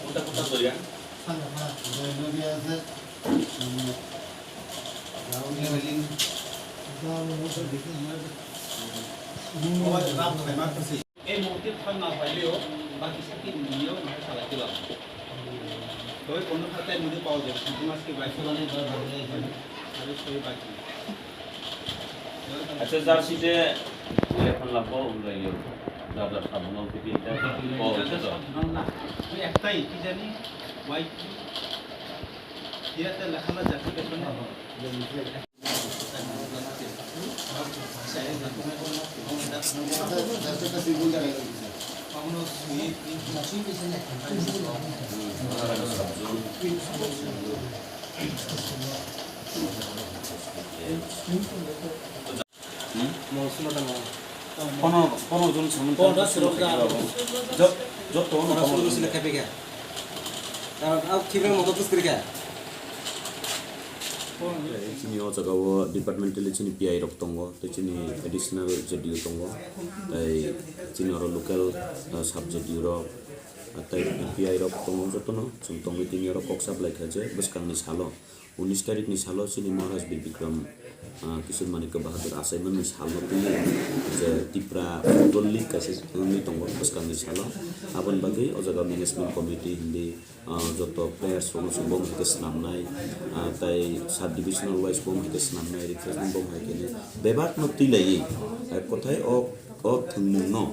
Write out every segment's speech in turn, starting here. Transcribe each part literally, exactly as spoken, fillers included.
কোনটা কোনটা দইয়া? এই মুহূর্তে ফল না পাইলেও বাকি সাথে নিয়েও মাঠে চালাতে পারবো। তবে কোনো খাতায় মধ্যে পাওয়া যাবে, কিন্তু আজকে বাইশ আরে সবাই বাকি। আচ্ছা, জার্সিতে এখন লাগবো, উল্লেখ, যার যার সাধারণ অঙ্কে তিনটা বল আছে তো? না, ওই একটাই, কি জানি, ওয়াই কি, ইয়াতে লেখা না যাচ্ছে, পেছনে। Pono, pono jon samung. Pono jon samung. Jot, jot to pono jon sila khapi kha. Karon au khibra moto tus kri kha. Chini o jaga o departmentally chini P I rok tongo, tei chini additional Z D O tongo, tei chini oro local, ah, sub Z D O rok, ah, tei P I rok tongo jotono, chwng tongwi tini oro kok sablai kha je bwskangni salo. Unis tarikni salo chini Maharaj Bir Bikram, ah, Kishore Manikya Bahadur achaimani salno tini je Tipra Football League kaisa wngwi tongo bwskangni salo. Aboni bagwi o jaga management committee hindi, ah, joto players rokno se bom hai khe swnamnai, ah, tai sub divisional wise bom hai khe swnamnai, refreshment bom hai khe bebakno twi laiwi, ah, kothai o O thwngmungno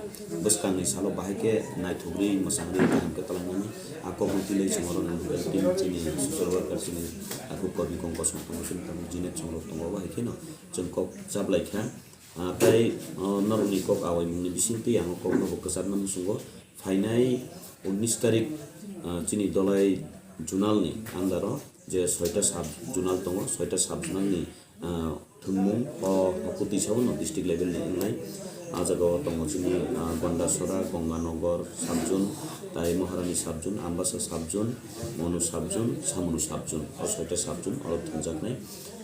bwskangni salo bahai khe naithogri, mwsangri, kaham khe twlaimani a kokno twi lai chwng oro nang team chini social worker chini takhuk kormi kong kosom tongo, chini takhuk Jinet songrok tongo, bahai kheno chwng kok chaplai kha. Ah, tei, ah, norokni kok awaimungni bisingtwi ang o kokno bo kwchakna muchungo. Phainai unis tarik, ah, chini Dolai zonalni under o je soita sub zonal tongo, soita sub zonalni ah, thwngmung o, o kutwi sabo no district level ni wngnai. Ah, jaga o tongo chini, ah, Gondasora, Gonganagar sub zone, tai Maharani sub zone, Ambasa sub zone, Monu sub zone, Samunu sub zone, o soita sub zone oro thwngjaknai.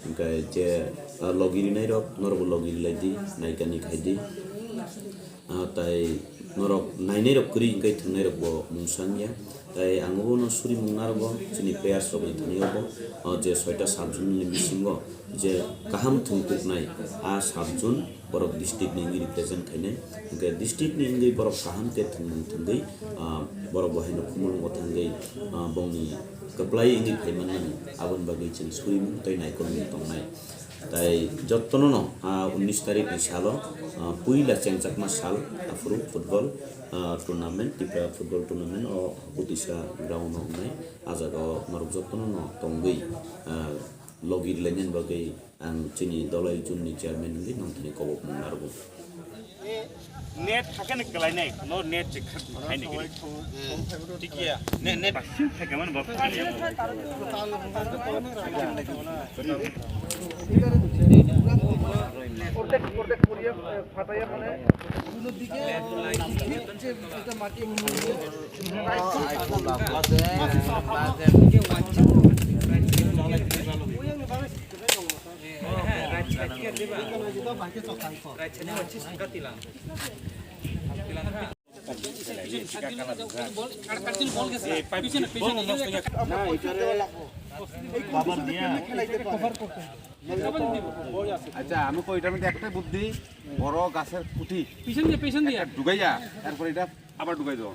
Hwnkhe je, ah, logi rinai rok norokbo logi rilai di, naikani khai di. Ah, tai norok nainai rok kwrwi hwnkhe thwngnai rokbo mungsa wngya. Tai ang bono suri mung narwgo chini players rokni thani obo, ah, je soita sub zone ni bisingo je kaham thwngkuknai a sub zone borok district ni wngwi represent khainai. Hwnkhe district ni wngwi borok kaham khe thwngmung thwngwi, ah, borok bo haino khumulwngo thangwi, ah, bongni kwplai wngwi phaimanmani aboni bagwi chwng suri mung tei naikolmung tongnai. Tai jotono no, ah, unis tarik ni salo, ah, puila chengchakma sal, aphuru football, ah, tournament, Tipra football tournament o Kutisa ground o wngnai. Ah jaga o norok jotono no tongwi, ah, logi rwlainani bagwi ang chini Dolai zone ni chairman wngwi nongthani kobokmung narwgo. Net hakhe ni kwlainai, no net je khak hai ni gini. Tikya, net, net. Basim thai kaman bok. আচ্ছা, আমি কই, এটার মধ্যে একটাই বুদ্ধি, বড় গাছের খুঁটি পিছন দিয়ে, পিছন দিয়ে। একটা ঢুকাইয়া, এরপর এটা আবার ঢুকাই দেওয়া।